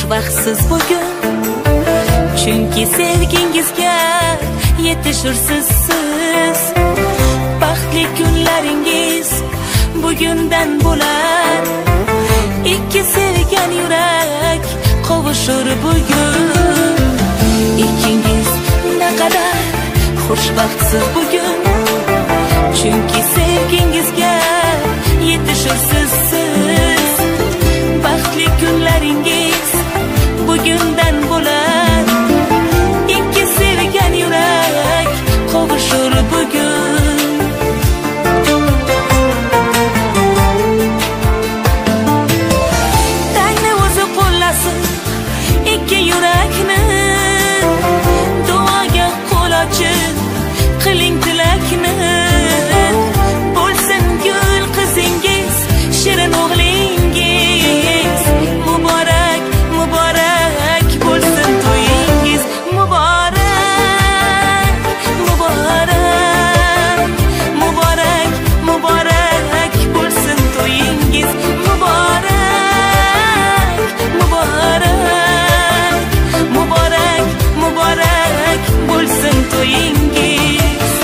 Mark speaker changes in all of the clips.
Speaker 1: Xushvaqtsiz bugun, chunki sevgingizga yetishursiz siz. Baxtli kunlaringiz bugundan bo'lar. Ikki sevgan yurak qovushur bugun. Ikkingiz naqadar xushvaqtsiz bugun, chunki sevgingizga yetishursiz siz. Baxtli kunlaringiz bugundan bo'lar. Ikki sevgan yurak qovushur bugun. Tangni o'zi qo'llasin ikki yurakni, duoga qo'l ochib qiling tilakni. Bo'lsin gul qizingiz, shirin o'g'lingiz. Muborak, muborak bo'lsin to'yingiz. Muborak, muborak, muborak, muborak bo'lsin to'yingiz. Muborak, muborak, muborak, muborak bo'lsin to'yingiz.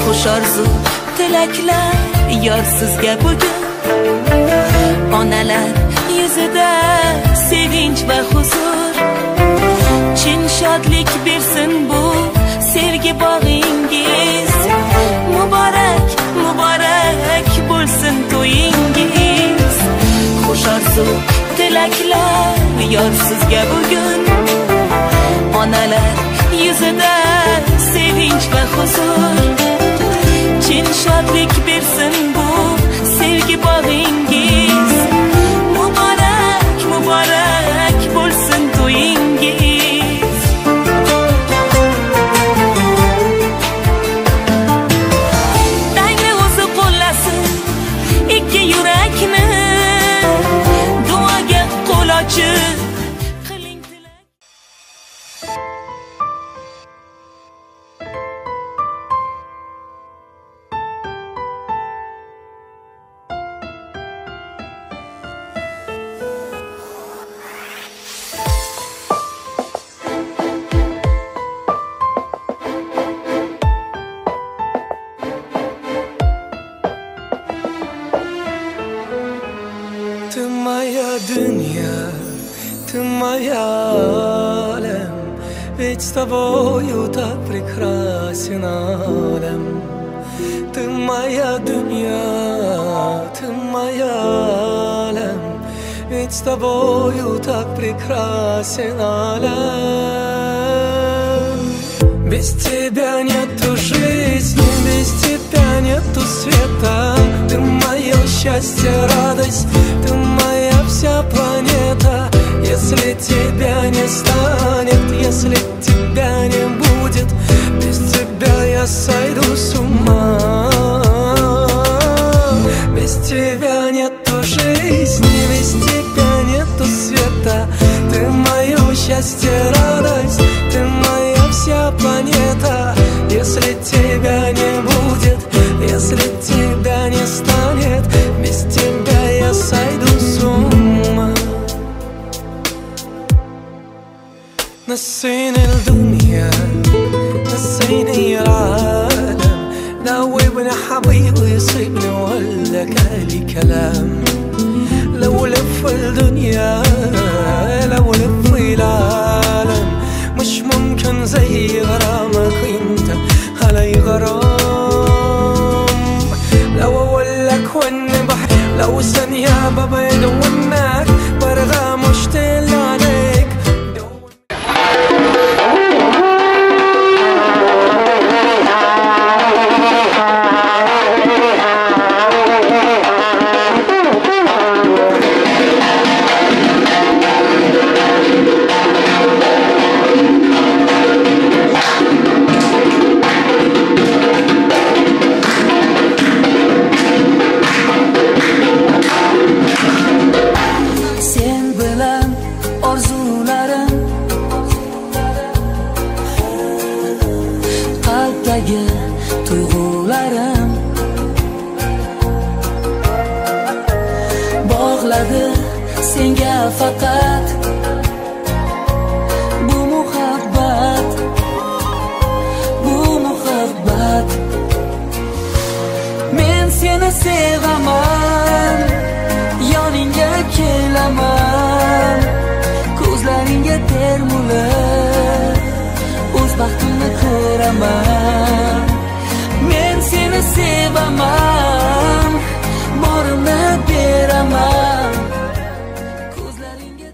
Speaker 1: Xush orzu tilaklar yor sizga bugun. Onalar yuzida sevinch va huzur. Chin shodlik bersin bu sevgi bog'ingiz. Muborak, muborak bo'lsin to'yingiz. Xush orzu tilaklar yor sizga bugun. Onalar yuzida sevinch va huzur. Chin shodlik bersin bu sevgi bog'ingiz. Muborak, muborak bo'lsin to'yingiz. Tangri o'zi qo'llasin ikki yurakni, duoga qo'l ochib qiling tilak.
Speaker 2: Ты моя dünya, ты моя alem, ведь с тобою так прекрасен alem. Ты моя dünya, ты моя alem, ведь с тобою так прекрасен alem. Без тебя нету жизни, без тебя нету света. Ты мое счастье, радость, ты моя вся планета. Если тебя не станет, если тебя не будет, без тебя я сойду с ума. Без тебя нету жизни, без тебя нету света. Ты мое счастье, радость, ты моя вся планета. Если тебя не будет, если тебя не станет, без тебя я сойду с ума. نسيني الدنيا، نسيني العالم، دوبني حبيبي سيبني ولا كالي كلام. لو لف الدنيا، لو لف العالم، مش ممكن زي غرامك انت علي غرام. لو اقول لك واني بحر، لو ثانية ببعد عنك برغى مشتاق عليك.
Speaker 1: Faqat bu muhabbat, bu muhabbat. Men seni sevaman, yoningga kelaman, ko'zlaringga termulib o'z baxtimni ko'raman. Men seni sevaman, borimni beraman, ko'zlaringga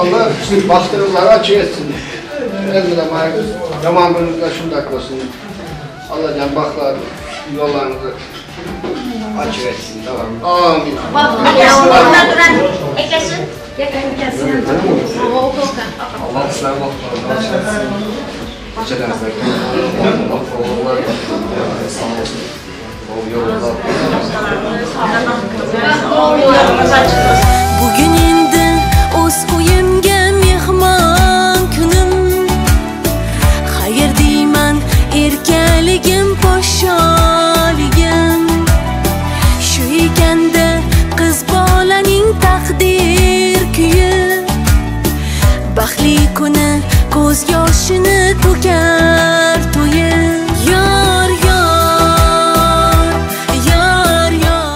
Speaker 3: Allah baxtınızları açık etsin. Yamanlığınızda şundak olsun. Allah can baxtlar yollarınızı açık etsin. Tamam. Amin.
Speaker 4: Allah sizlerin baxtlarını açık etsin.
Speaker 1: Bugün endi o'z uyimga mehmon kunim. Xayr deyman erkaligim podsholigim. Shu ekanda qiz bolaning taqdir kuyi. Baxtli kuni ko'z yoshini to'kar to'yi. Yor yor yor yor.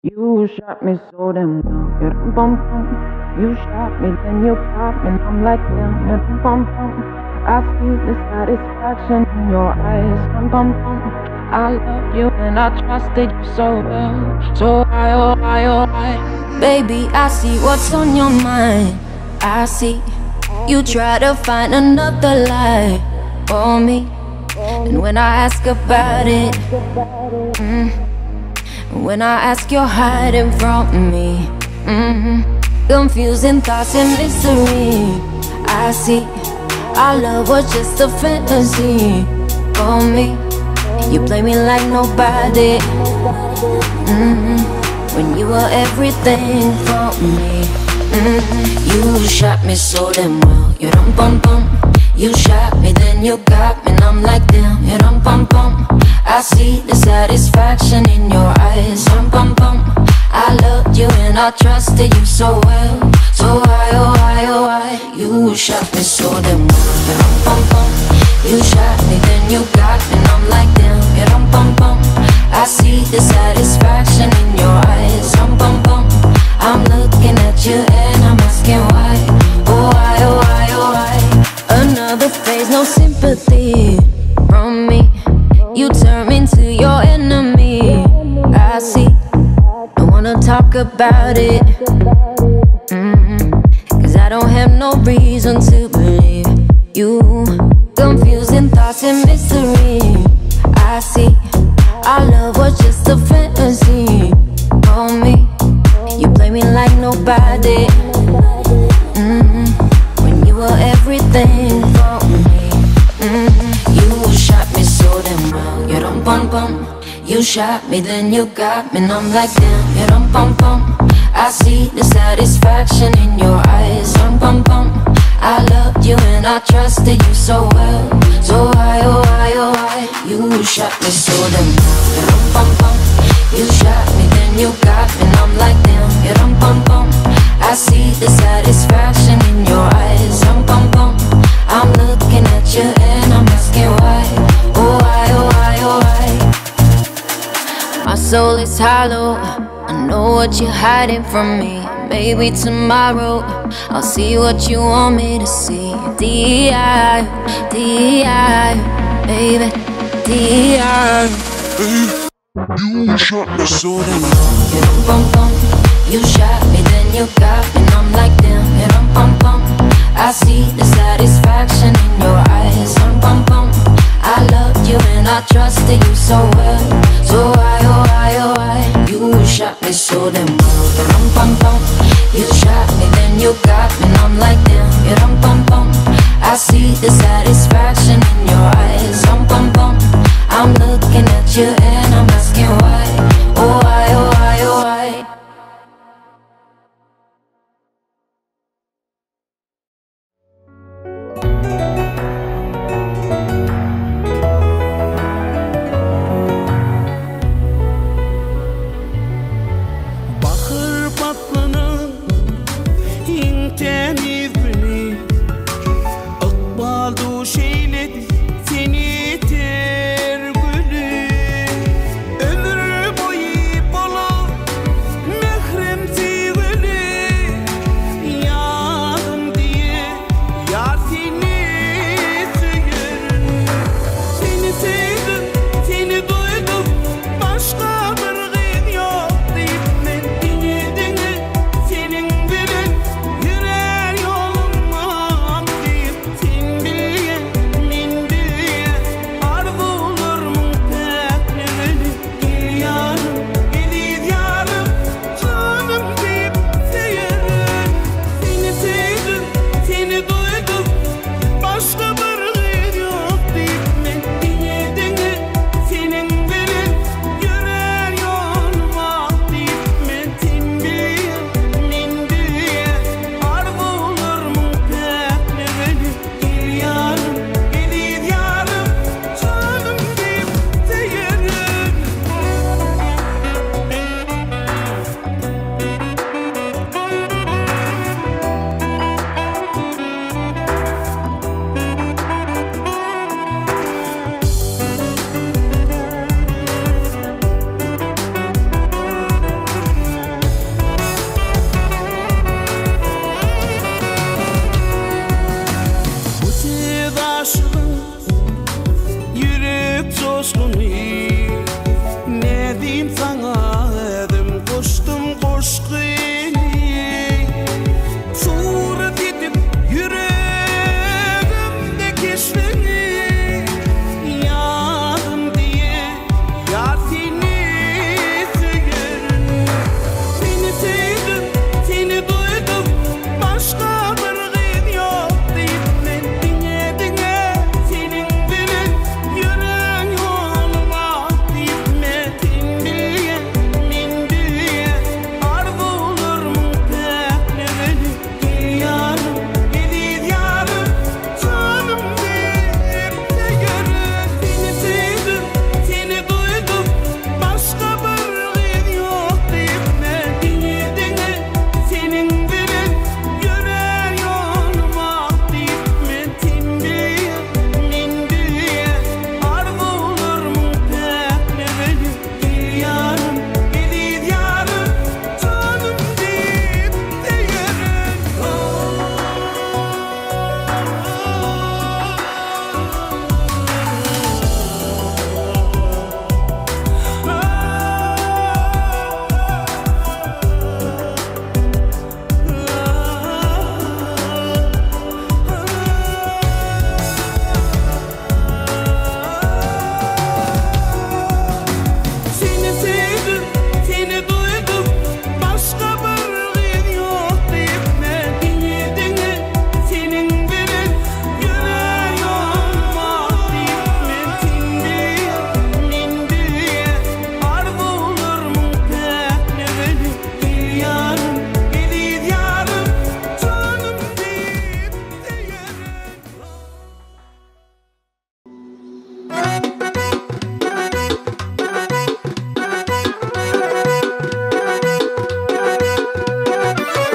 Speaker 5: You shot me so damn well, you dum bum bum. You shot me, then you got me, and I'm like damn, you dum bum bum. I see the satisfaction in your eyes, dum bum bum. I love you and I trusted you so well, so I, oh I, oh I.
Speaker 1: Baby, I see what's on your mind. I see you try to find another lie for me, and when I ask about it, when I ask, you're hiding from me. Confusing thoughts and mystery. I see our love was just a fantasy for me. You play me like nobody. When you were everything for me. You shot me so damn well, you dum bum bum. You shot me, then you got me, and I'm like damn, you dum bum bum. I see the satisfaction in your eyes, dum bum bum. I loved you and I trusted you so well, so why, oh why, oh why. You shot me so damn well, you dum bum bum. You shot me, then you got me, and I'm like damn, you dum bum bum. I see the satisfaction in your eyes, dum bum bum. I'm looking at you and I'm asking why, oh why, oh why, oh why. Another phase, no sympathy from me. You turn into your enemy. I see, don't wanna talk about it, 'cause I don't have no reason to believe you. Confusing thoughts and mystery. I see, our love was just a fantasy for me. You play me like nobody. When you were everything for me. You shot me so damn well, you dum bum bum. You shot me, then you got me, and I'm like damn, you dum bum bum. I see the satisfaction in your eyes, dum bum bum. I loved you and I trusted you so well, so why, oh why, oh why. You shot me so damn well, you dum bum bum. You shot me, then you got me, and I'm like damn, you dum bum bum. I see the satisfaction in your eyes, dum bum bum. I'm looking at you and I'm asking why, oh why, oh why, oh why. soul is hollow. I know what you're hiding from me. Maybe tomorrow I'll see what you want me to see. D.I., D.I., baby, D.I.
Speaker 2: You shot me so damn well.
Speaker 1: You shot me, then you got me, and I'm like damn. I see the satisfaction in your eyes. I loved you and I trusted you so well. So why, oh why, oh why? You shot me so damn well. You shot me, then you got me, and I'm like damn. I see the satisfaction in your eyes. I'm looking at you and I'm asking why. Oh why, oh why, oh why?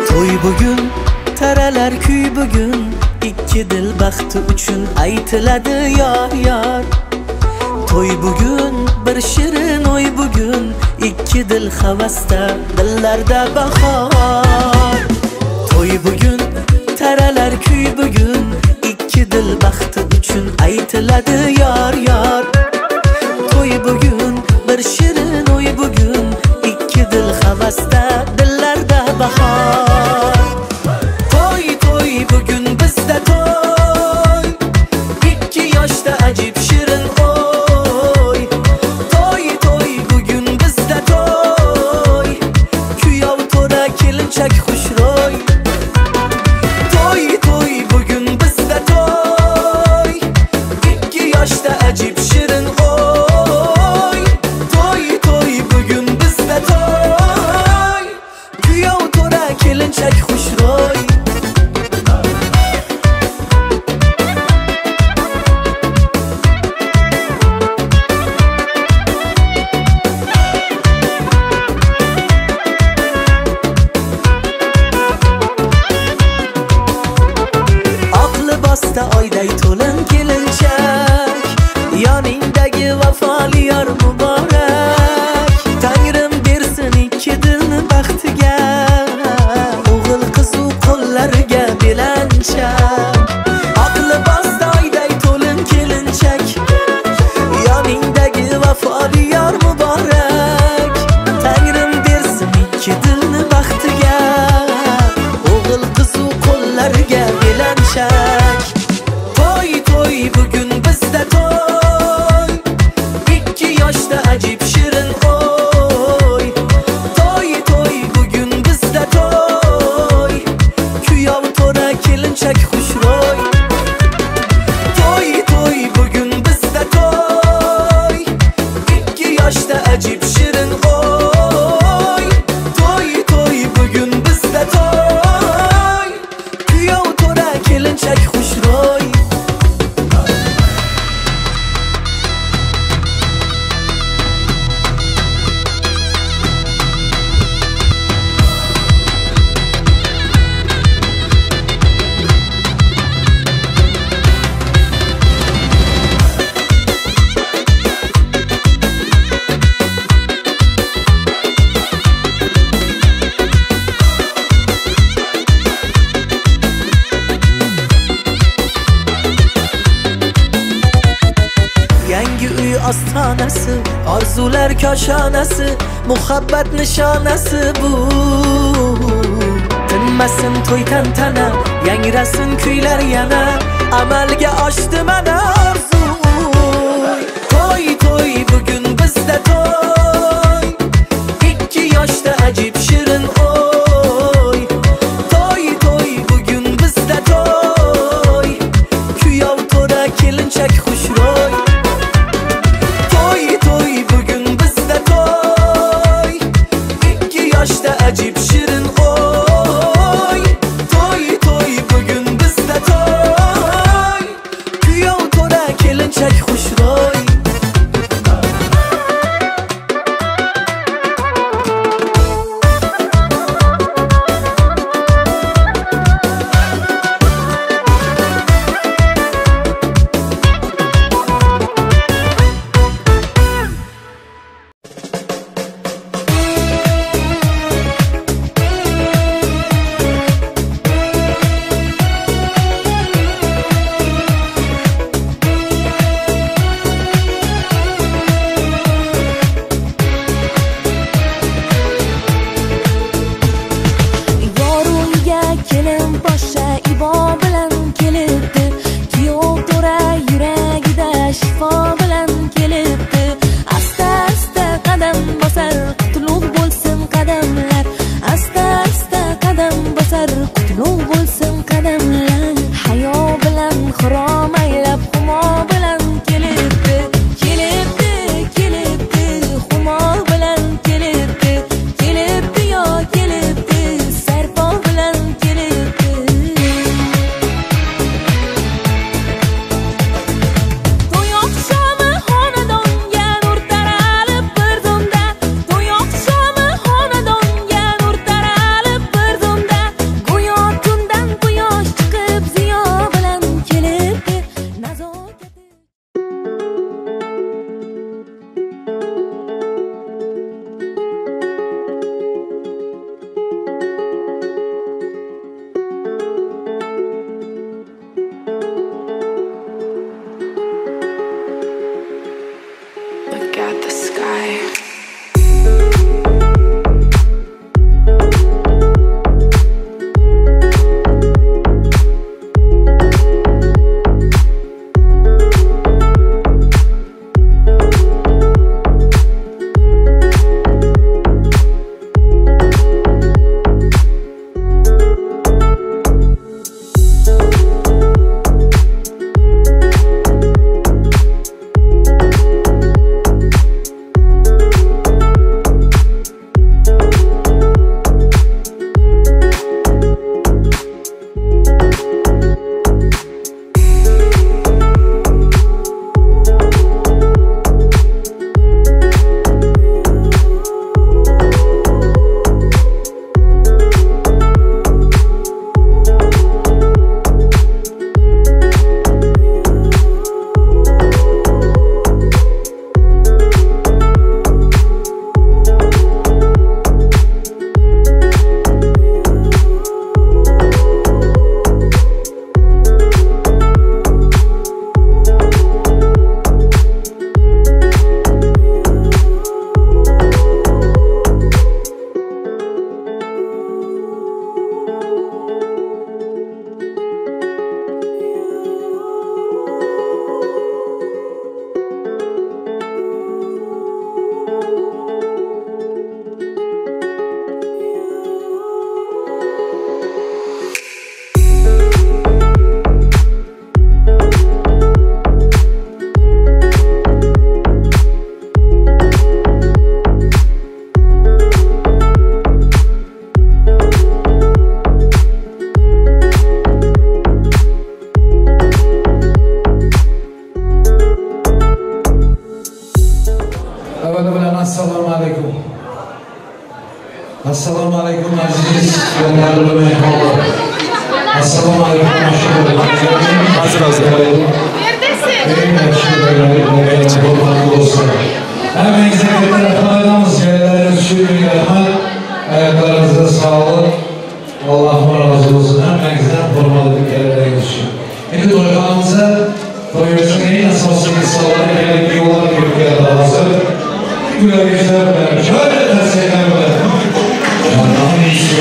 Speaker 2: To'y bugun, taralar kuy bugun, ikki dil baxti uchun aytiladi yor yor. To'y bugun, bir shirin o'y bugun, Ikki dil havasda, dillarda bahor. To'y bugun, taralar kuy bugun, ikki dil baxti uchun aytiladi yor yor. To'y bugun, bir shirin o'y bugun, ikki dil havasda, dillarda bahor. To'y to'y bugun bizda to'y, ikki yoshda ajib shirin o'y. To'y to'y bugun bizda to'y, kuyov to'ra kelinchak xushro'y. To'y to'y bugun bizda to'y, ikki yoshda ajib shirin o'y. To'y to'y bugun bizda to'y, kuyov to'ra kelinchak xushro'y. Oq libosda oyday to'lin kelinchak, yoningdagi vafoli yor muborak. Tangrim bersin ikki dilni baxtiga, o'g'il qiz u qo'llariga belanchak. Oq libosda oyday to'lin kelinchak, yoningdagi vafoli yor muborak. Tangrim bersin ikki dilni baxtiga, o'g'il qiz u qo'llariga belanchak. To'y to'y bugun bizda to'y, ikki yoshda ajib shirin o'y. To'y to'y bugun bizda to'y, kuyov to'ra kelinchak xushro'y. To'y to'y bugun bizda to'y, ikki yoshda ajib shirin o'y. To'y to'y bugun bizda to'y, kuyov to'ra kelinchak xushro'y. Yangi uy ostonasi, orzular koshonasi, muhabbat nishonasi bu. Tinmasin to'y tantana, yangrasin kuylar yana, amalga oshdi mana orzu. To'y to'y bugun bizda to'y, ikki yoshda ajib shirin o'y. To'y to'y bugun bizda to'y, kuyov to'ra kelinchak xushro'y. To'y to'y bugun bizda to'y, ikki yoshda ajib shirin o'y. To'y to'y bugun bizda to'y, kuyov to'ra kelinchak xushro'y.
Speaker 6: Assalomu alaykum. Assalomu alaykum aziz va qadrli mehmonlar. Assalomu alaykum.
Speaker 4: Hazır hazır.
Speaker 6: Hemenize rahmet yerleriniz şu rahmet. Ayaklarınıza sağlık. Allah'ım razı olsun. Hemenizden formalı yerleriniz için. Şimdi toyxanamıza toyumuzun en asası insanları gelip yollar girip geldi hazır. Güler yüzler benim. Şöyle terseyler benim. Allah'ın iyisi.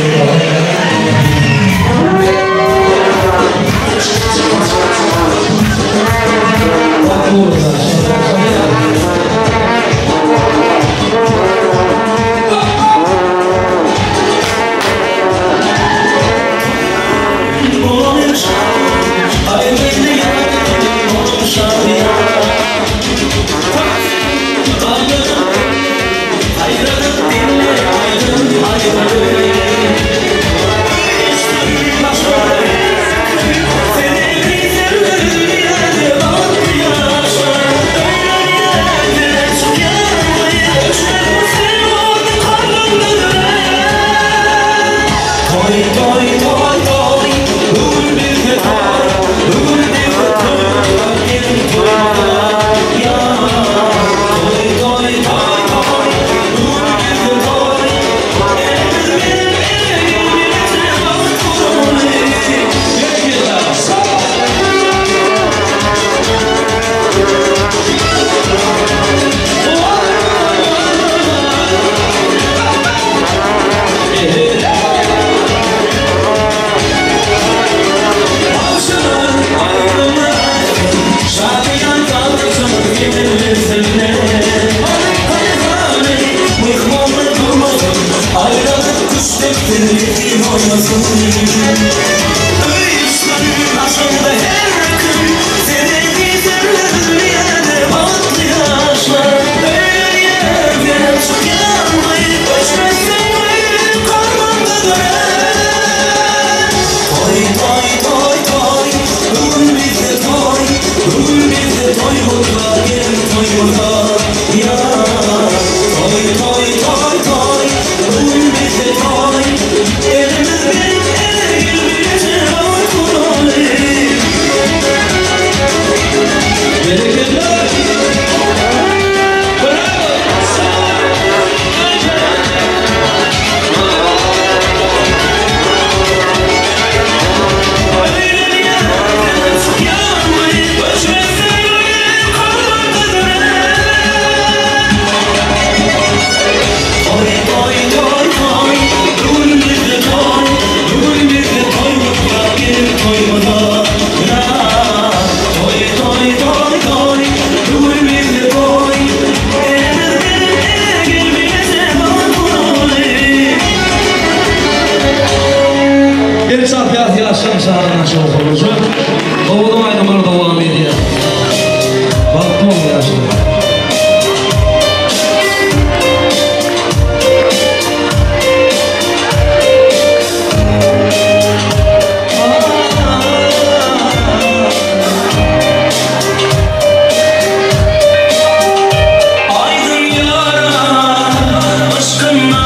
Speaker 2: Aşkına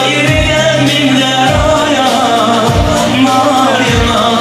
Speaker 2: yürüyen binler aya, nar yana.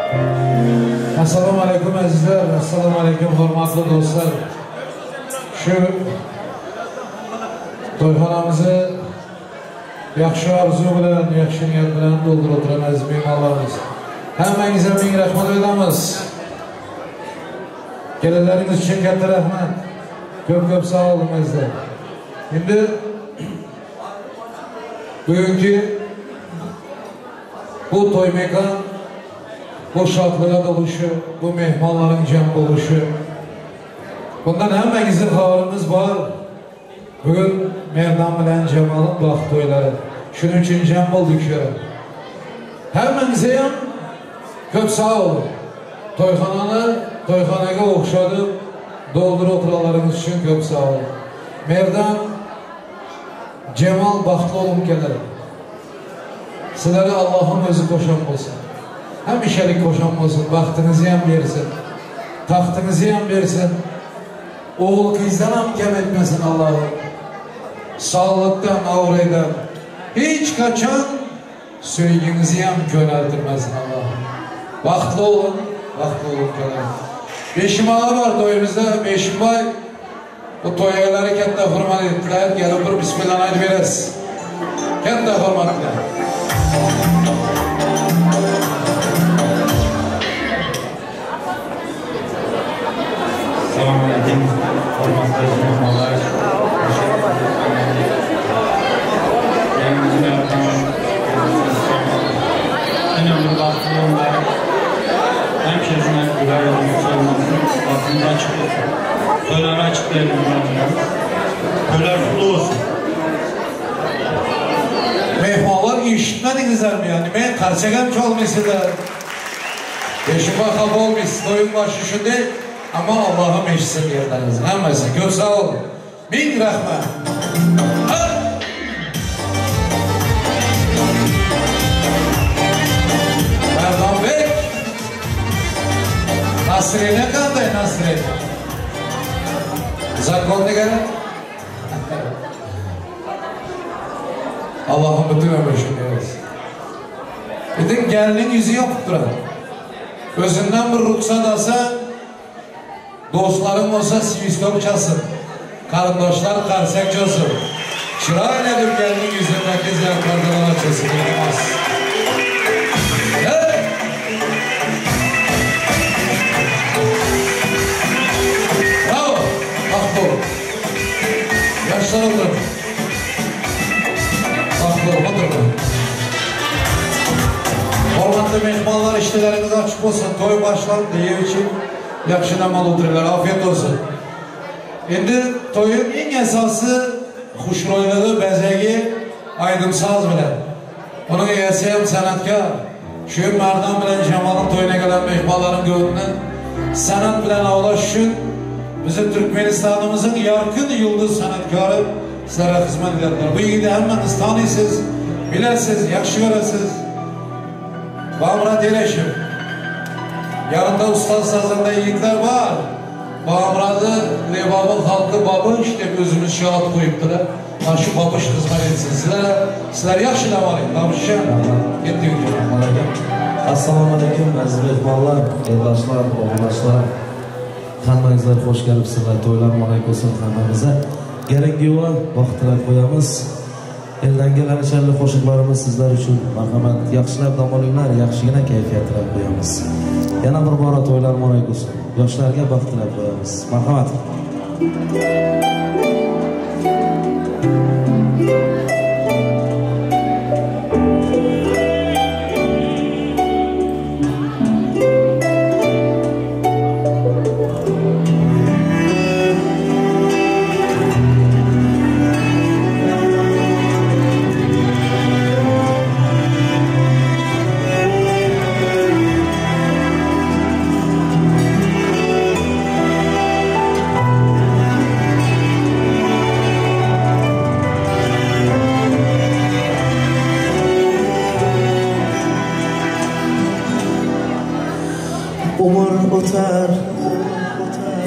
Speaker 6: Assalomu alaykum azizlar, assalomu alaykum hurmatli do'stlar. Shu to'yxonamizni yaxshi orzu bilan, yaxshi niyat bilan to'ldirib o'tirgan aziz mehmonlarimiz. Hammangizga ming rahmat aytamiz. Kelinlaringiz uchun katta rahmat. Ko'p-ko'p sog' bo'ling azizlar. Endi bugungi bu to'y makon, bu şadlığa doluşu, bu mehmanların cem oluşu. Bundan hemmemizin xabarımız var. Bugün Merdan bilen Cemal'ın baxt toyları. Şunun için cem olduk ya. Hemmemize ham köp sağ olun. Toyxananı, toyxanaga o'xshatib doldurib o'tiranlarınız üçün köp sağ olun. Merdan, Cemal baxtlı olun kelir. Sizlere Allah'ın özü koşan olsun. Həmişəlik qoşan olsun, vaxtınızı ham versin, taxtınızı ham versin, oğul qızdan ham kəm etməsin Allah'ım. Sağlıqdan, avraydan, hiç qaçan söyginizi ham körəldirməsin Allah'ım. Vaxtlı olun, vaxtlı olun gəlin. Beşim ağa var toyumuzda, Beşimbay. Bu toyaları katta hurmat etdiler. Gelin bir bismillah aytib berasiz. Katta hurmat bilan.
Speaker 7: Assalomu alaykum, hurmatli mehmonlar. Önemli baxtlı olsunlar. Həmişə gülər yolunuz olmasın, baxtınız açıq olsun. Toyları açıq deyilin, toylar kutlu olsun.
Speaker 6: Mehmonlar eshitmadingizlarmi? Yani men qarsak ham cholmaysizlar. Beşimbay xafa olmaysiz, to'ying boshi shunday. Ama Allah'ım eşitsin yerlerinizin hammasi. Ko'p sog' olun. Ming rahmat. Mardonbek. Nasrina qanday Nasrina? Zakonni qara. Allah'ım bütün ömür shunday olsun. Bütün gelinin yüzü yopib turadi. O'zidan bir ruxsat olsa, dostlarım olsa svistok çalsın, qarındoshlar qarsak çalsın. Chiroyli deb gelinin yüzündeki ziyaflardan açılsın. İltimos. Hey! Bravo! Baxtli olun. Yoshlar o'tiring. Baxtli olun, o'tiring. Hurmatli mehmonlar, ishlaringiz ochiq bo'lsin. To'y boshlandi, yeb iching. Yaxshi dam olib o'tiringlar, afiyat olsun. Endi to'yning eng asosi xushro'yligi, bezagi aydimsoz bilan. Uning egasi ham san'atkor. Shu Mardon bilan Jamolning to'yina kelgan mehmonlarning ko'nglini san'at bilan ovlash uchun bizi Turkmanistonimizning yorqin yulduz san'atkori sizlarga xizmat etadilar. Bu yigitni hammangiz taniysiz, bilasiz, yaxshi ko'rasiz. Bamrat Erashev. Yanında usta sazında yiğitler var. Bamradı Lebab'ın halkı Babuş deb özümüz şahat qo'yibdilar. Mana shu Babuş xizmat etsin sizlar. Sizlar yaxshi dam oling. Babushjon, ketdik.
Speaker 8: Assalomu alaykum aziz mehmonlar, eldoshlar, o'g'ildoshlar. Hammangizlar xush kelibsizlar. To'ylar muborak bo'lsin hammamizga. Kelin kuyovlar baxt tilab qo'yamiz. Eldan kelgan sharli qo'shiqlarimiz sizlar uchun marhamat. Yaxshilab dam olinglar, yaxshigina kayfiyat tilab qo'yamiz. Yana bir bora to'ylar muborak bo'lsin. Yoshlarga baxt tilab qo'yamiz. Marhamat.
Speaker 2: Umr o'tar,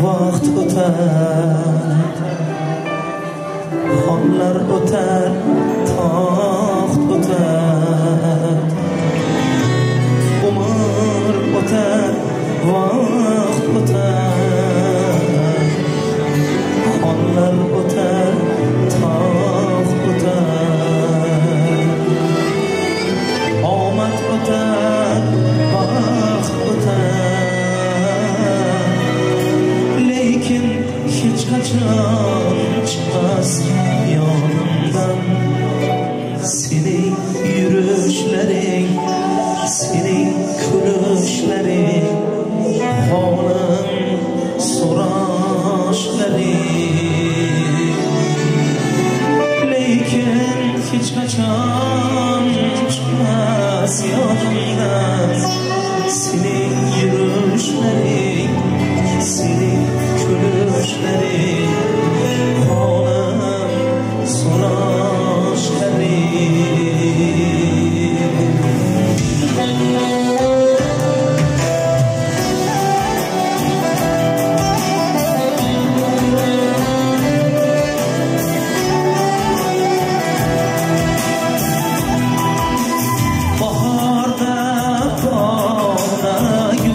Speaker 2: vaqt o'tar, xonlar o'tar, taxt o'tar. Umr o'tar.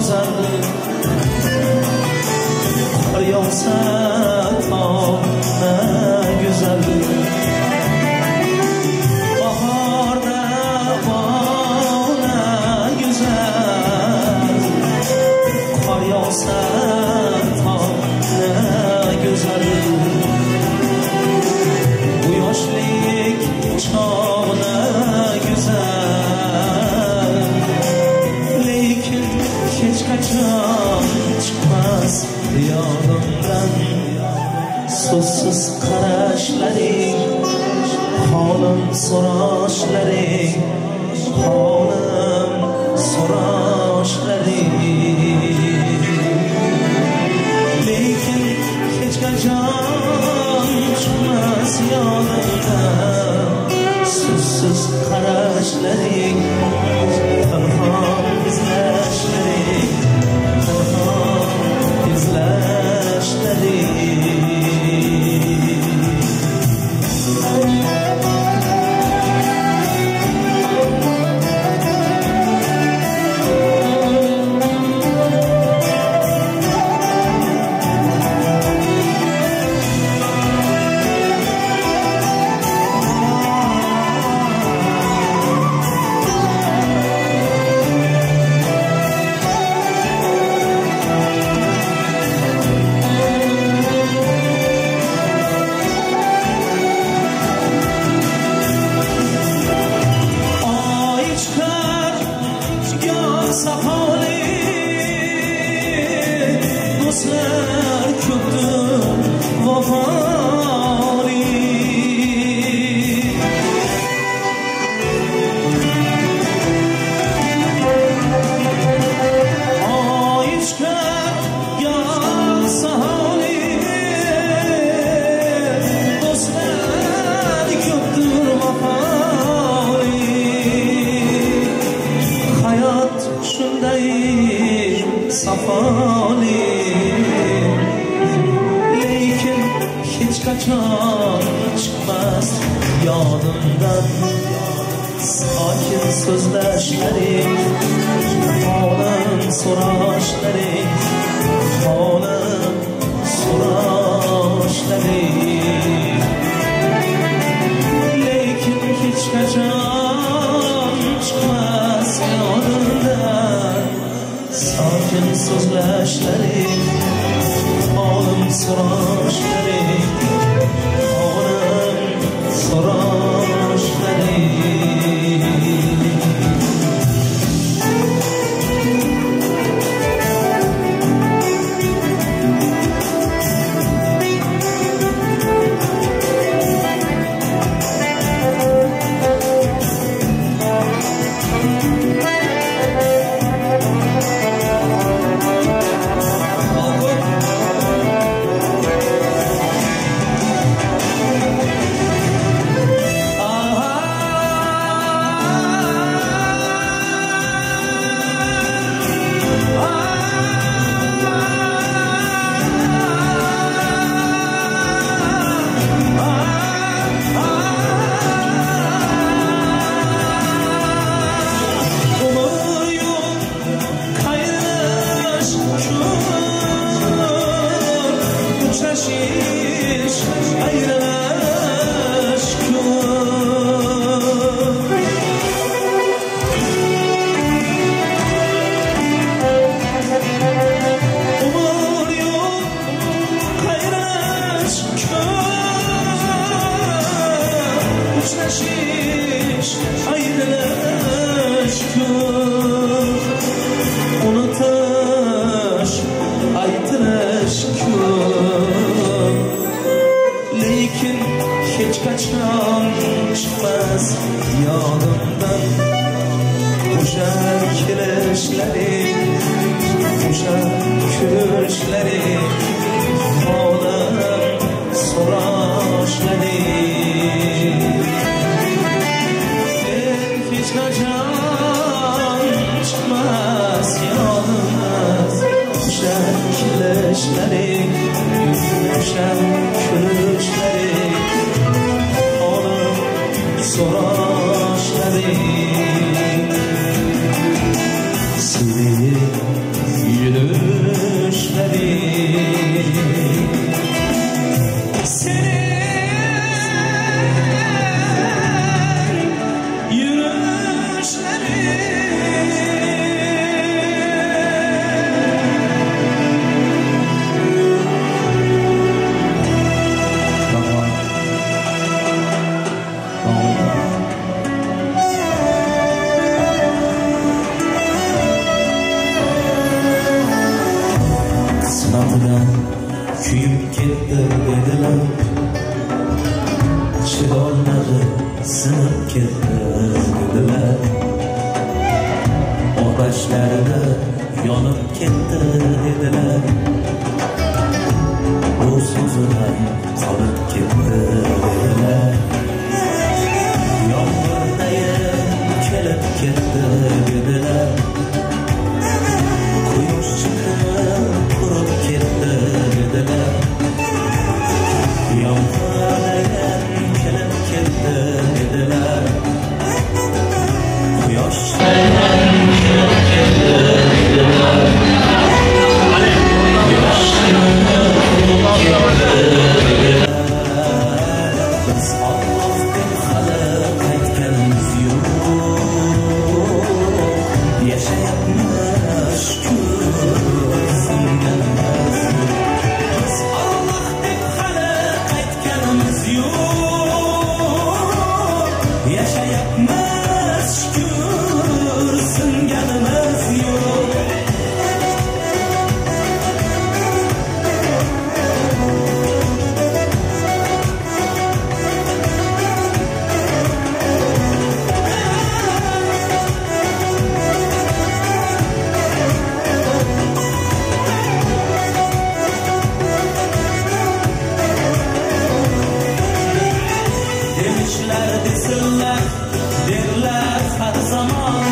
Speaker 8: Go'zal, qor yog'sa tog' na go'zal, bahorda bog' na go'zal, qor yog'sa tog' na go'zal. Bu yoshlik chog' na go'zal, lekin hech qachon chiqmas yodimdan so'zsiz qarashlaring, holim so'rashlaring, holim so'rashlaring. Lekin hech qachon chiqmas yodimdan so'zsiz qarashlaring, tanho izlashlaring, tanho izlashlaring. Do'stlar ko'pdir vafoli, oy chiqar goh saholi, do'stlar ko'pdir vafoli. Hayot shunday safoli, lekin hech qachon chiqmas yodimdan sokin so'zlashlaring, holim so'rashlaring, holim so'rashlaring. Lekin hech qachon chiqmas yodimdan sokin so'zlashlaring, holim so'rashlaring, holim so'rashlaring. Ayrilish ko'p, umr yo'q qayrilish ko'p, uchrashish ayrilish ko'p, unutish aytilish ko'p, lekin hech qachon chiqmas yodimdan o'sha kelishlaring, o'sha kulishlaring, holim so'rashlaring. Hech qachon chiqmas yodimdan o'sha kelishlaring, o'sha kulishlaring, holim so'rashlaring. Seni O'tidan kuyib ketdi dedilar, chidolmadi sinib ketdi dedilar, otashlarda yonib ketdi dedilar, u so'zidan qolib ketdi dedilar, yomg'irdayin kelib ketdi dedilar, quyosh chiqib qurib ketdi dedilar, yomg'irdayin kelib ketdi dedilar, quyosh kelib ketdi dedilar, quyosh chiqib ketdi dedilar. Biz Alloh deb hali qaytganimiz yo'q, yashayapmiz shukur singanimiz yo'q. Biz Alloh deb hali qaytganimiz yo'q, yashayapmiz shukur singanimiz yo'q. Demişler desinler, derler her zaman,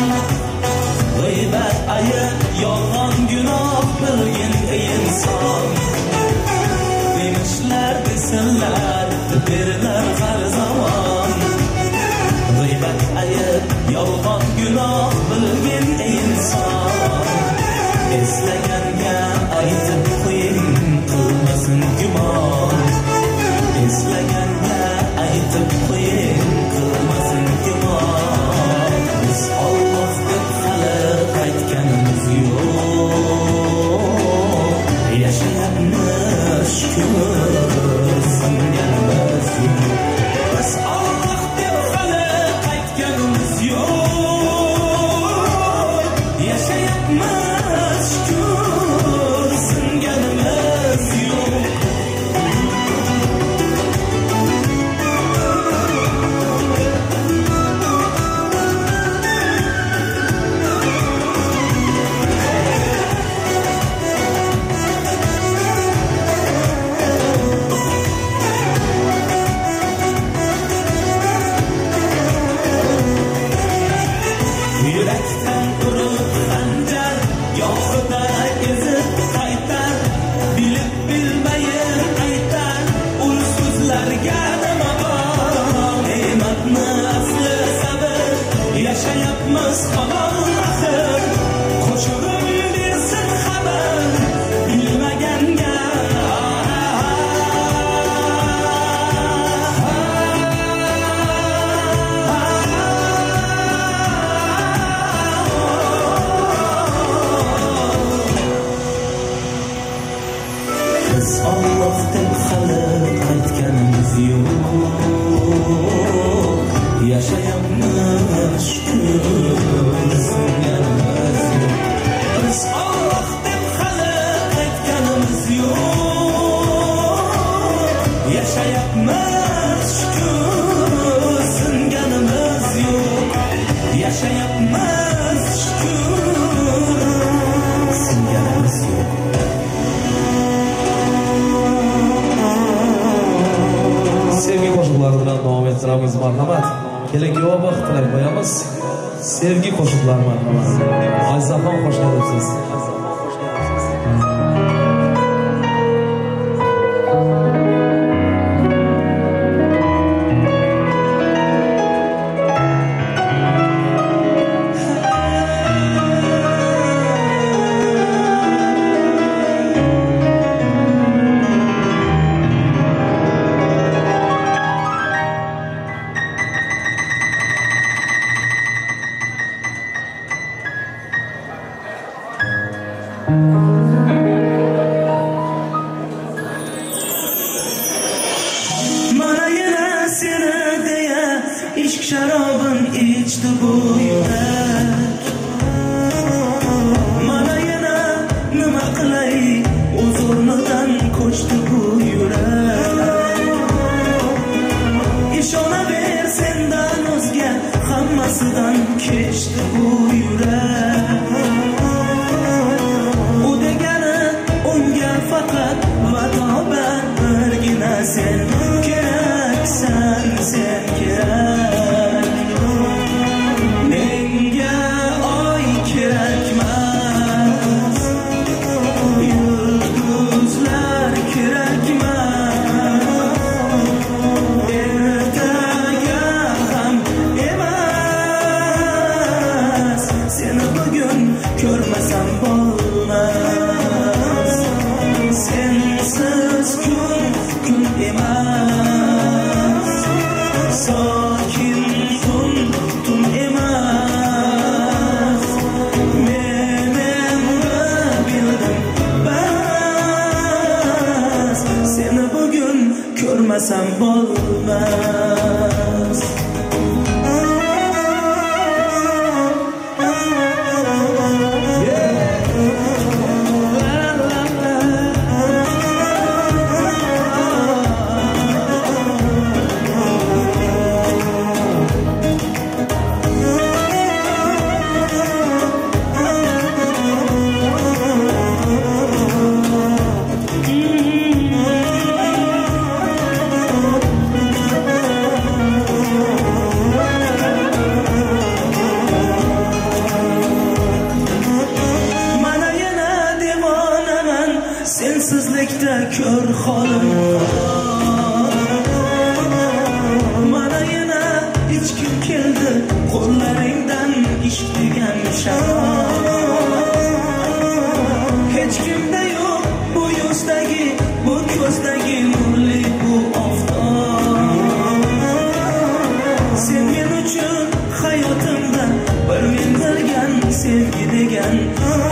Speaker 8: gıybet ayıp, yolğan günah bilgin ey insan. Demişler desinler, derler her zaman, gıybet ayıp, yolğan günah bilgin ey insan. Eslaganga aytib qo'ying, qilmasin gumon. Eslaganga aytib qo'ying, qilmasin gumon. Biz Alloh deb hali qaytganimiz yo'q, yashayapmiz shukur singanimiz yo'q. Biz Alloh deb hali qaytganimiz yo'q, yashayapmiz shukur singanimiz yo'q. Yurakdan urib xanjar, yo'g'ida ezib qaytar, bilib bilmayin aytar, ul so'zlarga nima bor? Ne'matni asli sabr, yashayapmiz halol axir, qo'shig'im bersin xabar bilmaganga. Biz Alloh deb hali qaytganimiz yo'q, yashayapmiz shukur singanimiz yo'q. Biz Alloh deb hali qaytganimiz yo'q, yashayapmiz shukur singanimiz yo'q. Yashayapmiz shukur singanimiz yo'q.
Speaker 4: Sevgi qo'shiqlari bilan davom ettiramiz, marhamat. Keling, kuyov tilab qo'yamiz. Sevgi qo'shiqlari, marhamat. Azizaxon, xush kelibsiz.
Speaker 2: ko'rmasam bo'lmas. Sensizlikda ko'r holim, mana yana ichkim keldi qo'llaringdan ishq degan sharob. Hech kimda yo'q bu yuzdagi, bu ko'zdagi nurli bu oftob. Sen men uchun hayotimda bir men bilgan sevgi degan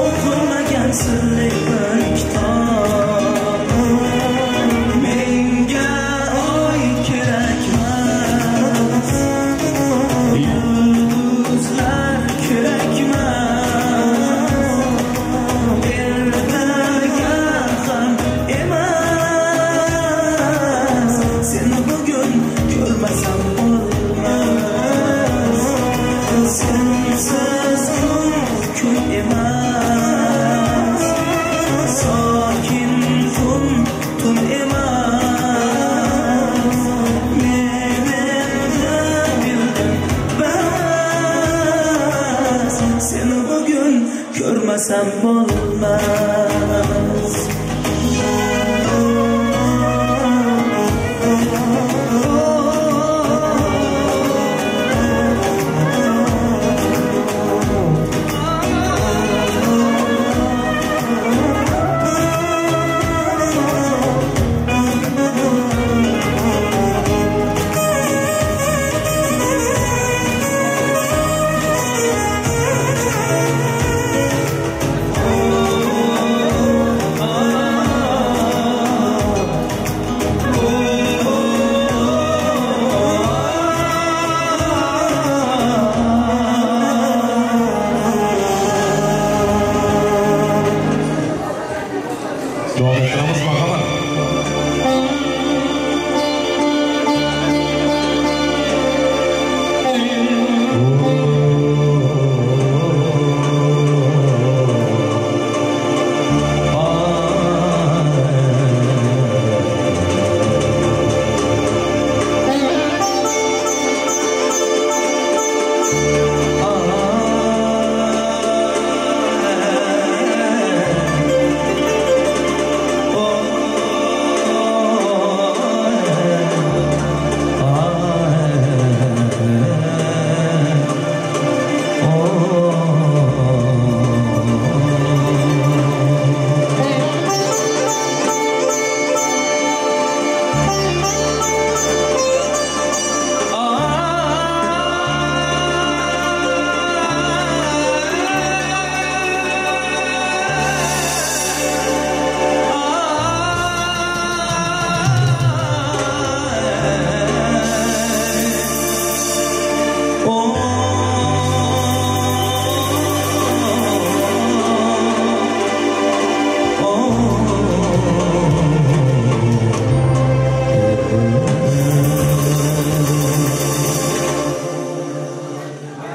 Speaker 2: o'qilmagan sirli bir kitob. Menga oy kerakmas, yulduzlar kerakmas, ertaga ham emas. Seni bugun ko'rmasam bo'lmas, sensiz kun kun emas, sokin tun tun emas. Men endi bildim bas, seni bugun ko'rmasam bo'lmas.
Speaker 4: Davom ettiramiz, marhamat.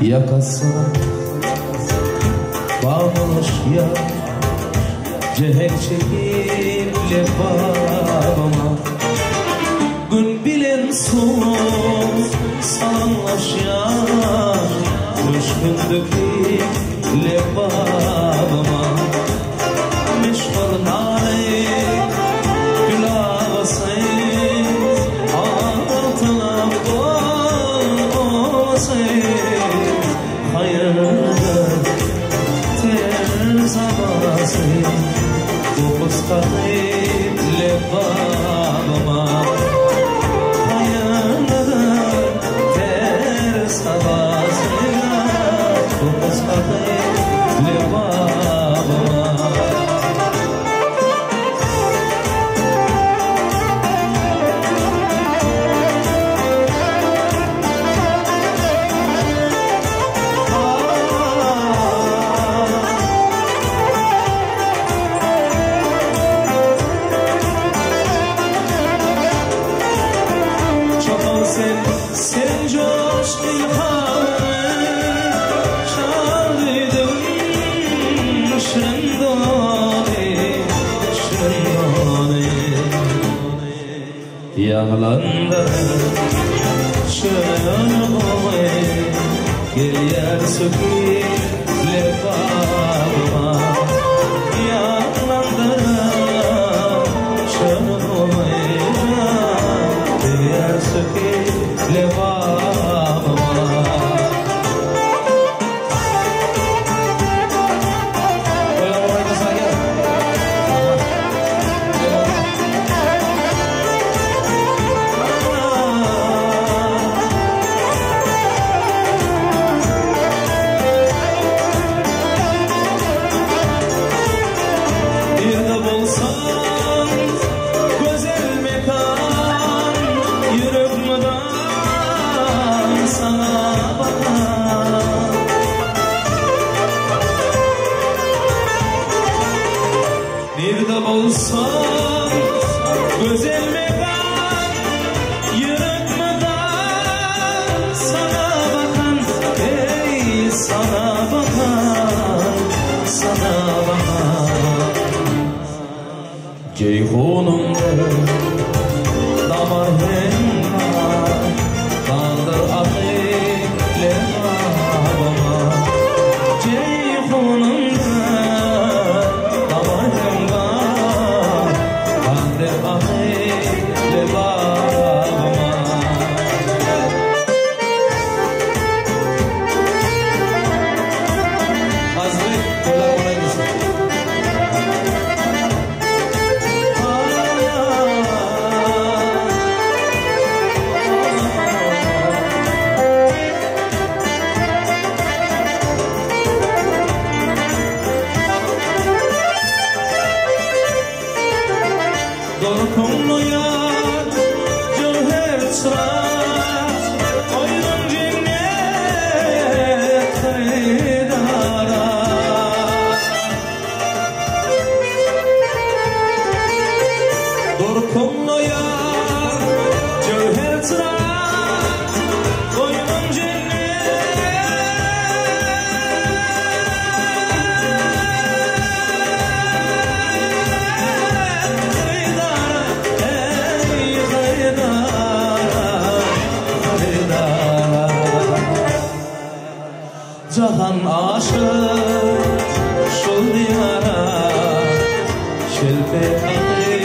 Speaker 4: Yakasına bağlamış ya cehek çekip lebabıma. Gün bilen soğuk salanlaş ya müşkün döküp lebabıma. Meşhur nane gül ağası altına olası. Hayırdır tez havası dokuz katip lebabıma. Hayırdır tez havası dokuz katip lebabıma. Sen coş ilhamı çaldım şirin doni, şirin doni. Yağlandı şirin oy, geliyor sökü lebabıma. Yağlandı şirin oy, geliyor sökü lebabıma. Olsan güzel mekan, yürütmeden sana bakan, ey sana bakan, sana bakan. Ceyhunumda damar hemma, kandır akı lebabıma. Ceyhunumda damar hemma, Dorkumlu yar, cevher çırak, koydum cennet haridara. Dorkumlu yar, cevher çırak, koydum cennet Cahan aşık şul diyara, şelpe akı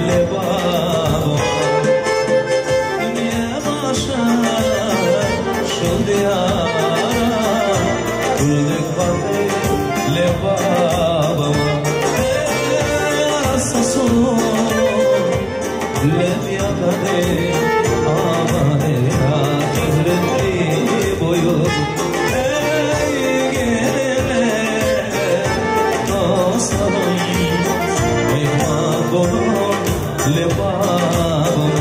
Speaker 4: lebabı. Dünya aşık şul diyara, güldük bakı lebabıma. Ey leb yakadı, aman ya cehretli boyu. Lebabıma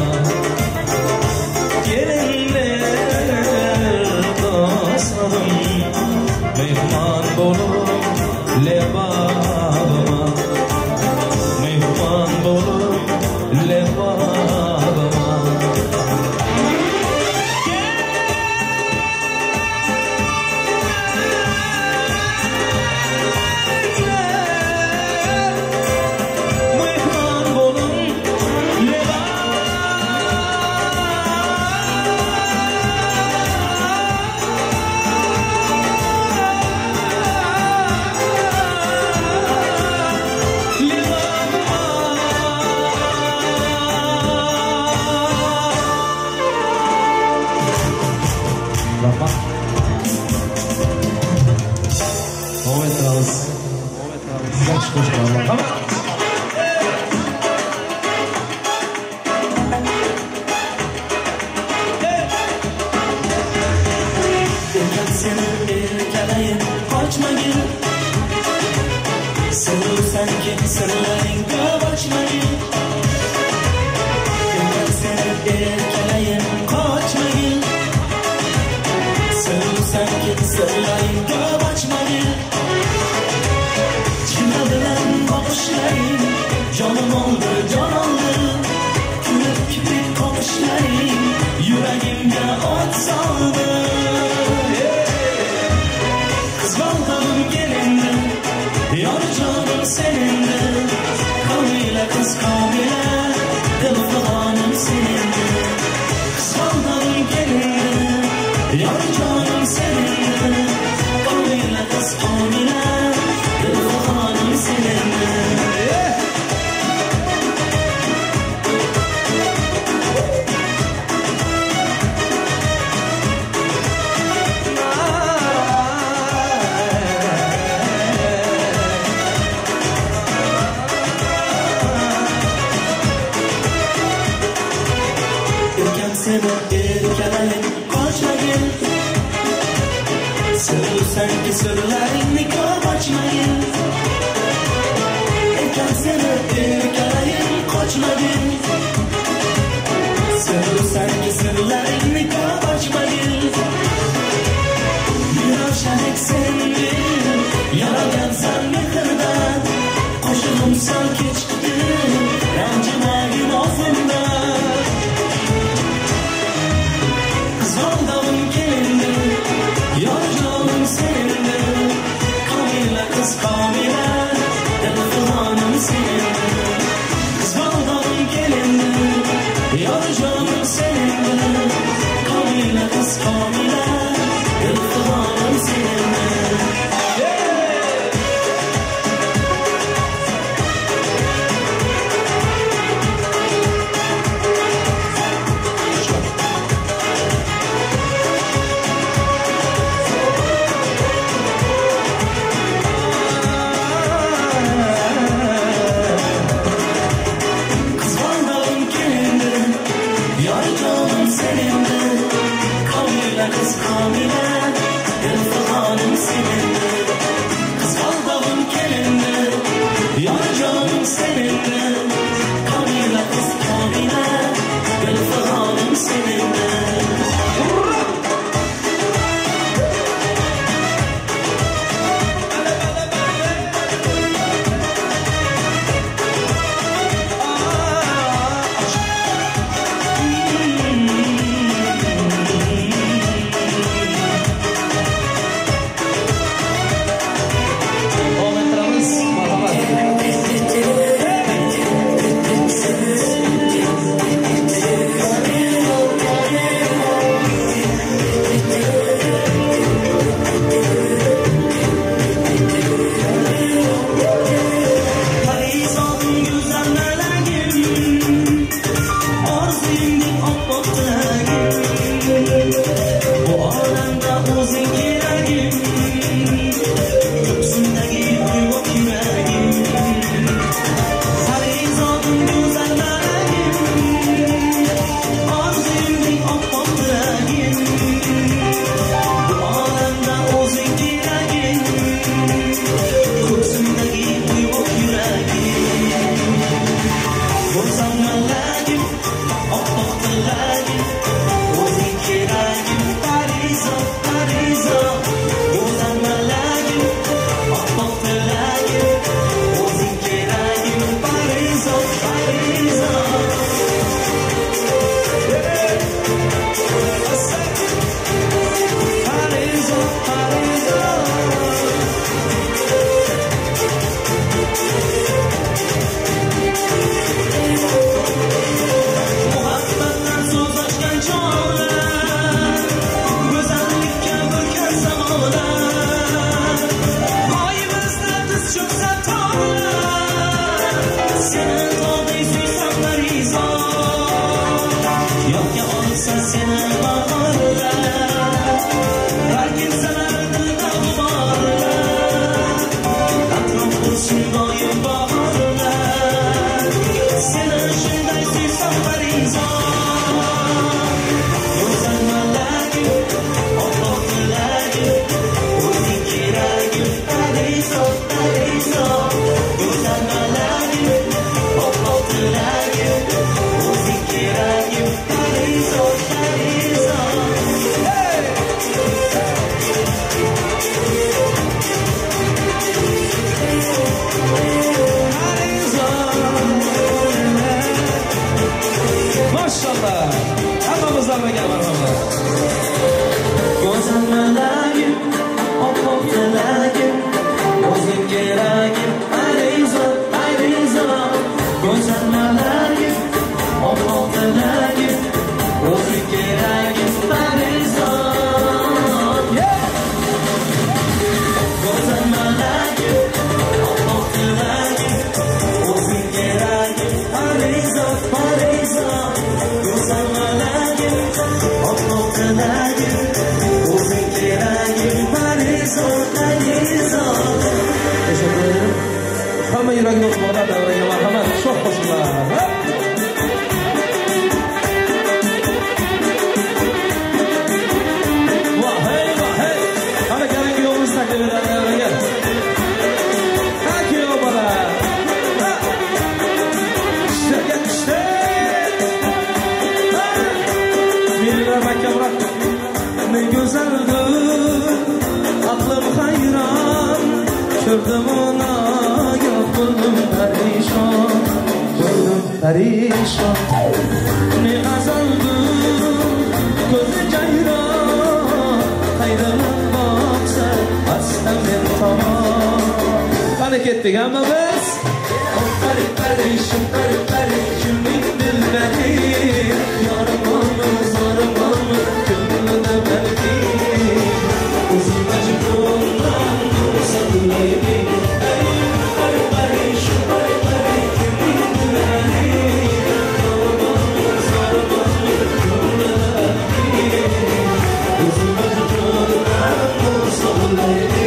Speaker 4: gelinler dostlarım, mehman bolun lebabıma, mehman bolun lebabıma. Davom ettiramiz. Yaxshi qo'shiqlar. Marhamat.
Speaker 2: Seni erkalayın, qochmagin. Sevsanki sirlaring ko'p ochmagin. Seni erkalayın, qochmagin. Sevsanki sirlaring ko'p ochmagin. Jimma bilan boqishlaring jonim oldi, jon oldi. Kulib kibrit qoqishlaring yuragimga qiz Komila, dil fig'onim senindir. Qizg'aldog'im kelindir, yor jonim senindir. Komila qiz Komila, dil fig'onim senindir. Seni erkalayin qochmagin, Sevsanki sirlaringni ko'p ochmagin. Erkam seni erkalayin qochmagin, Sevsanki sirlaringni ko'p ochmagin. Ravshanek sendir, yaragansan mehrdan, qo'shig'im sal kechikdi, ranjimagin o'zimdan. Qizg'aldog'im kelindir, yor jonim senindir. Komila qiz Komila, dil fig'onim senindir. Qizg'aldog'im kelindir, yor jonim senindir. Komila qiz Komila, dil fig'onim senindir. Kız Kamile, dil fig'onim senindir. Qizg'aldog'im kelindir, yor jonim senindir. Kamila qiz Kamila, dil fig'onim senindir.
Speaker 8: Marhamat.
Speaker 2: tilagim, o'zing keragim, parizod, parizod.
Speaker 4: Teşekkür ederim. Hamma yuragini o'tmoqda davraga marhamat. Sho'x qo'shiqlar. Vah hey, vah hey. Qani kelin kuyovimiz taklif etadi davraga. Ha kuyov bola. Ha. Ishlarga ishlar. Ha. Menlar mahkamroq. Ne go'zaldir, aqlim hayron, ko'rdim uni, bo'ldim parishon, bo'ldim parishon. Ne g'azaldir, ko'zi jayron, qaydan boqsa, asta men tomon. Qani ketdik hammamiz. Pari parishon, pari pari, kimning dilbari, yorim bo'lmiz, zorim bo'lmiz, ko'nglida balki. O'zing majnunman, bo'lsa Leyli. Pari parishon, pari pari, kimning dilbari, yorim bo'lmiz, zorim bo'lmiz, ko'nglida balki. O'zing majnunman, bo'lsa Leyli.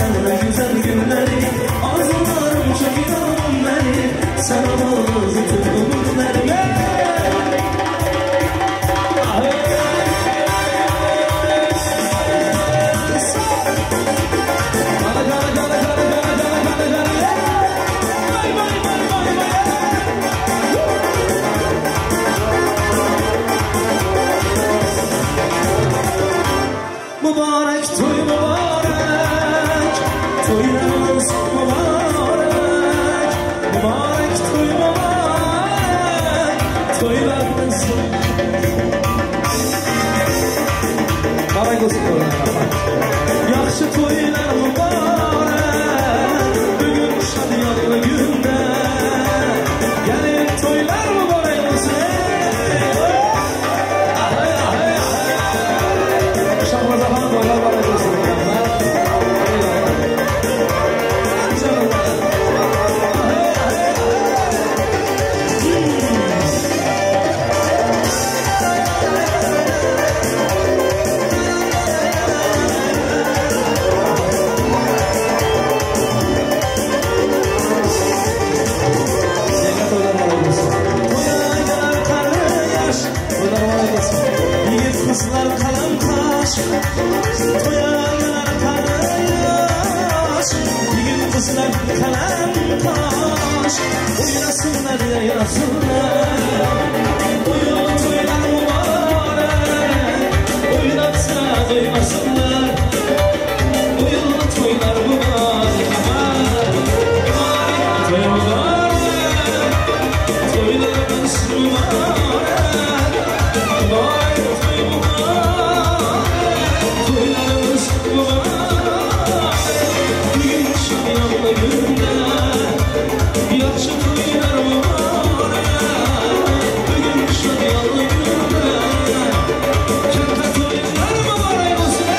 Speaker 4: Seninle güzel günleri, arzularım çekiyorum beni. Sen oluruz bütün umutlarım. Mübarek toy mübarek, toylarımız mübarek. Mübarek toy mübarek, toylarımız. Mübarek olsun toylar. Yaxşı toylar mübarek, bugün şadiyatlı günde. Gelin toylar mübarek olsun. Şahmazahan toylar mübarek olsun. Kızlar kalem taş, toyalar karış. Yigit kızlar kalem taş, oynasınlar yaynasınlar. Buyur toylar mübarek, oynatsa doymasınlar. Buyur toylar mübarek, mübarek toy mübarek, toylarımız mübarek. Mübarek toy mübarek, toylarımız mübarek. Bugün şadyanlı günde, yaxşı toylar mübarek. Bugün şadyanlı günde, katta toylar mübarek olsun.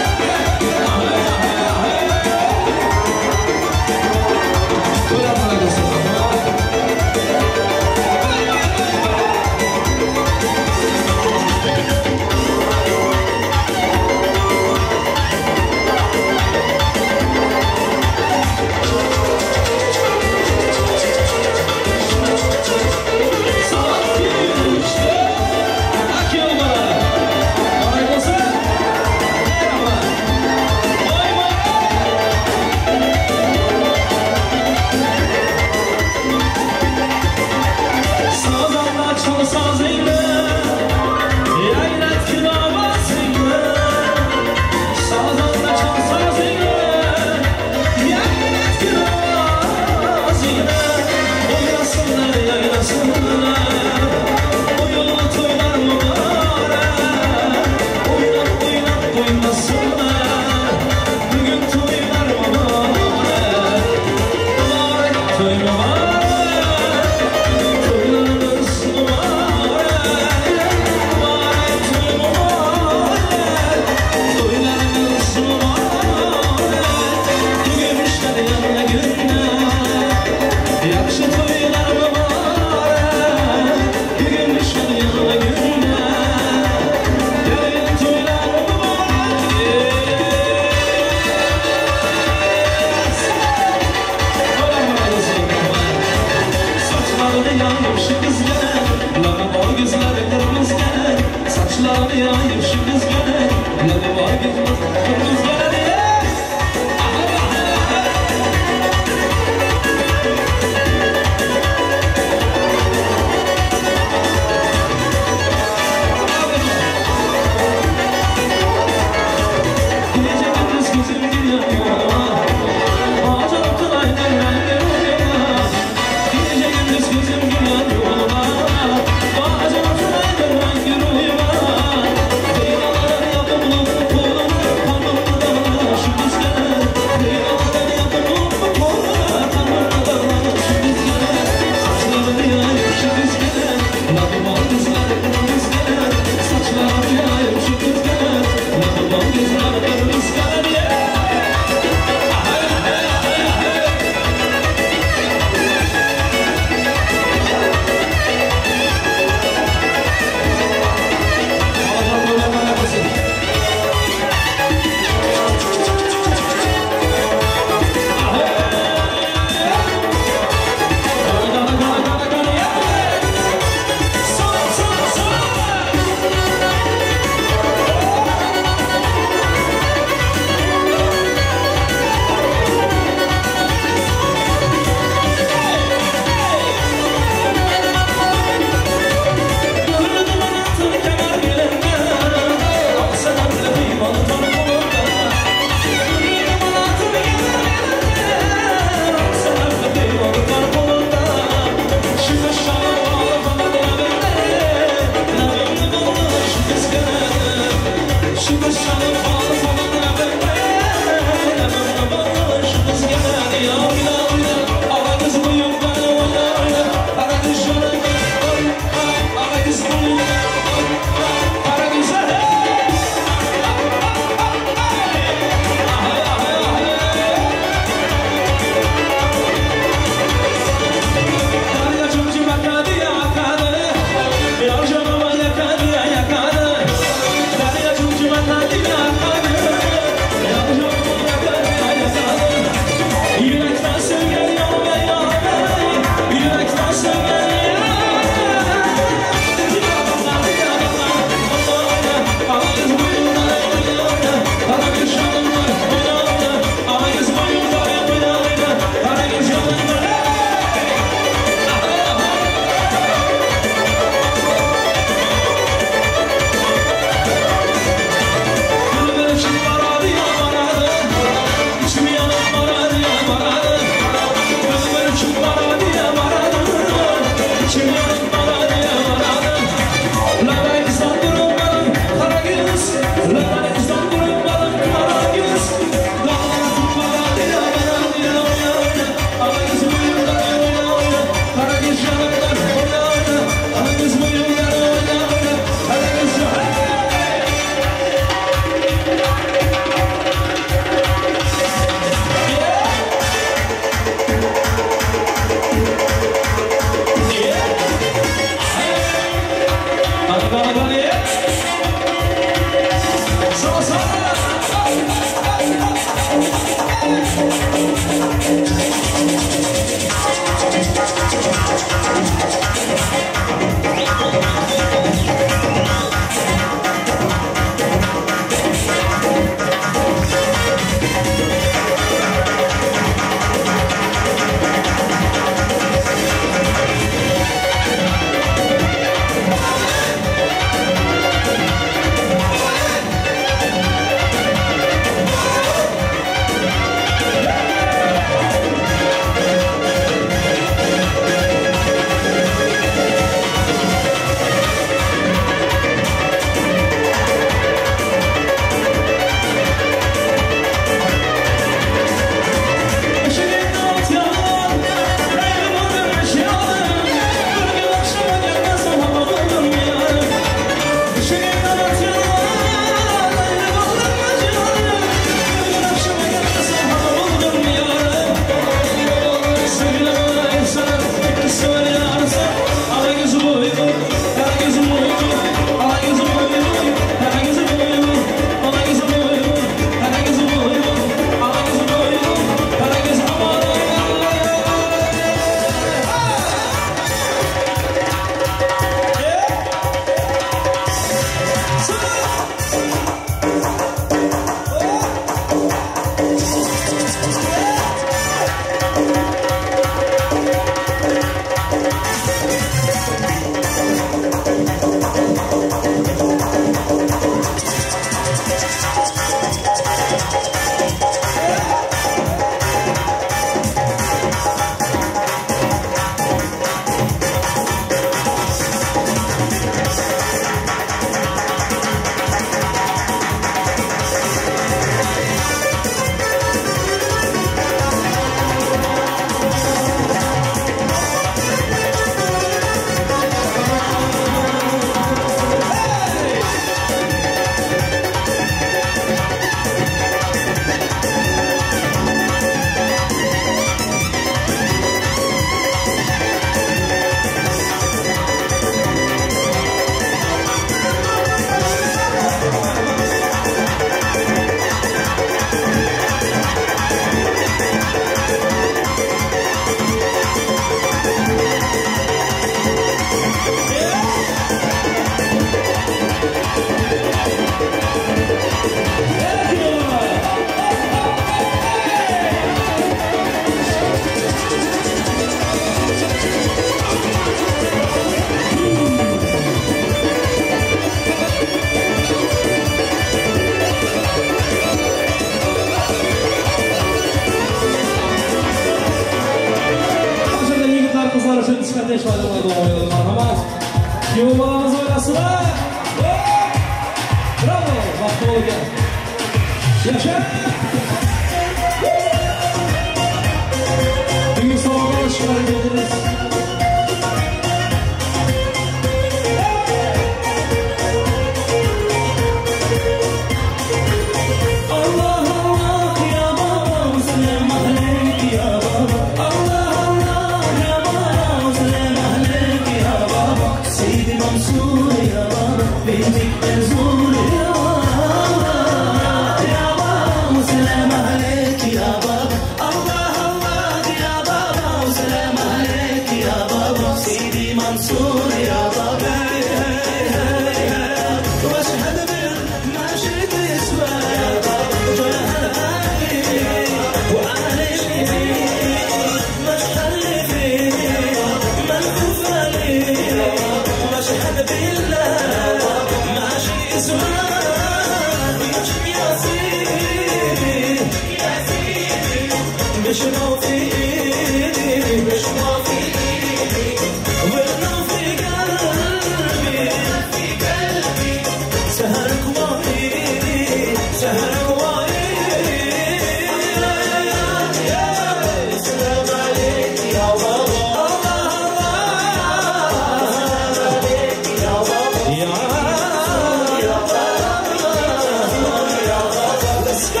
Speaker 4: Let's go!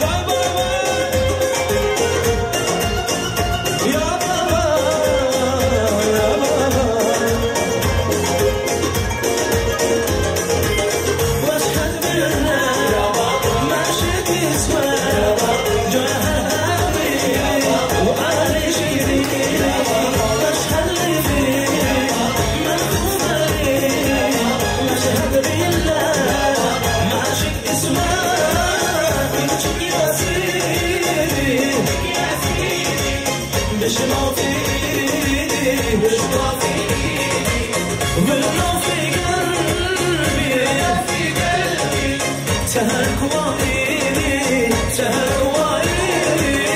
Speaker 4: Bye, bye, bye.
Speaker 2: لو في ايدي، ولو في قلبي، تهك وإيدي، تهك وإيدي.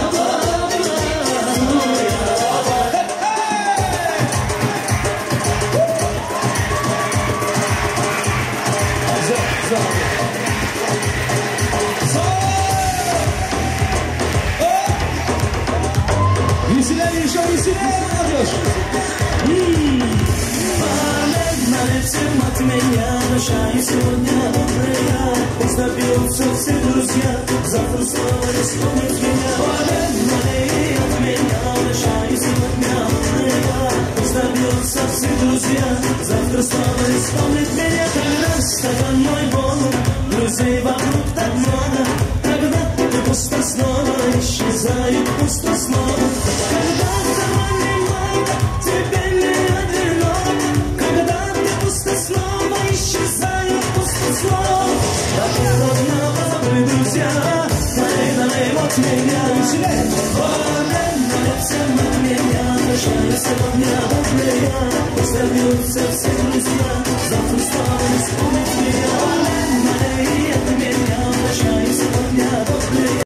Speaker 2: الله الله يا بابا.
Speaker 4: Веселее, еще веселее, молодежь!
Speaker 2: Всем от меня прощаюсь сегодня добрая. Пусть напьются все друзья, завтра снова не вспомнит меня. От меня прощаюсь сегодня добрая. Пусть напьются все друзья, завтра снова не вспомнит меня. Когда стакан мой полон, друзей вокруг так много, когда ты пусто снова исчезает, пусто снова. Когда в кармане майка, тебе не одиноко, когда ты снова исчезает пусто снова. Так удобно позабыли друзья, налей от меня. Всем от меня, прощаюсь сегодня добрая. Пусть вернутся все друзья, завтра снова не вспомнит меня.